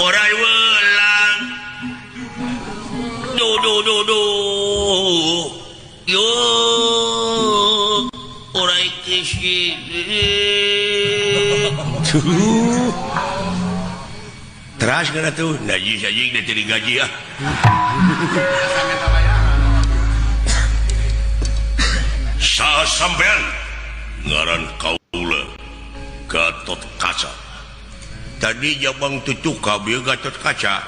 Orai welang. Duh duh duh duh. Yo. Orai kisi. Tuh. Teras kana tuh, najis anjing teh digaji ah. Saha sampean ngaran kaula Gatot Kaca. Tadi jabang tutuka bieu Gatot Kaca.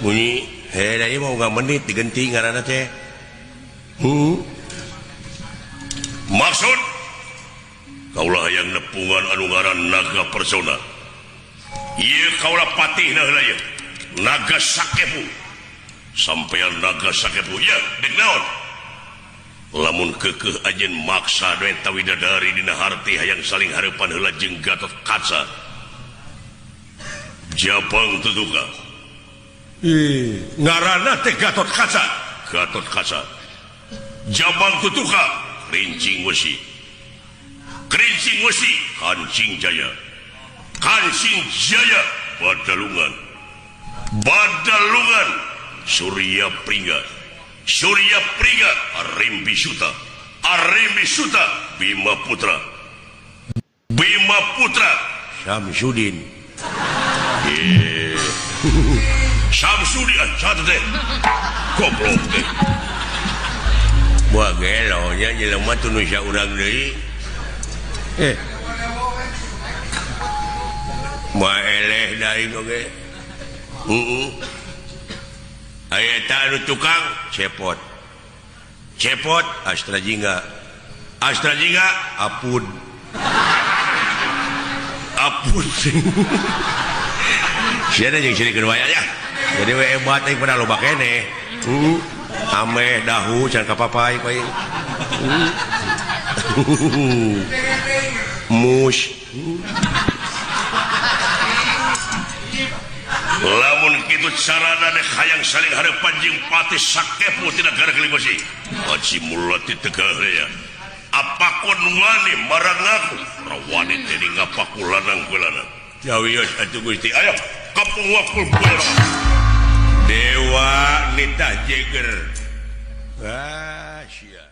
Bunyi heh da ieu mah unggal menit digenti ngaranna teh. Maksud kaula hayang nepungan anu ngaran Naga Persona. Ieu kaula patihna heula ieu. Naga Sakepu. Sampean Naga Sakepu ye dek naon? Lamun kekeh ajen maksa eta widadari dina harti hayang saling hareupan heula jeung Gatot Kaca. Jabang tutuka. Ih, ngaranna teh Gatot Kaca. Gatot Kaca. Jabang tutuka Rincing Wesi. Kerincing Wesi Kancing Jaya. Kancing Jaya Badalungan. Badalungan Surya Pringga. Surya Pringga Arimbi Suta. Arimbi Suta Bima Putra. Bima Putra Samsudin. Samsudin satu teh. Goblok teh. Buah gelo nya jelema teu nu urang deui. Moal eleh daing oge. Heeh. Aya eta anu tukang cepot. Cepot Astra Jingga. Astra Jingga apun. Apun. Sia jeung sirikeun wae nya. Jadi we hebat aing pada loba keneh. Ameh dahu can kapapai paing. Mus. Lamun kitu carana dek hayang saling hareupan jeung Patih Sakepu tina negara Kalibasi. Haji Mulati Tegalrea. Apakon wani marang aku? Rawani teh ngapaku lanang ku lanang. Jawios atuh Gusti. Ayo kapung wakul buero. Dewa nitah jeger. Ah sia.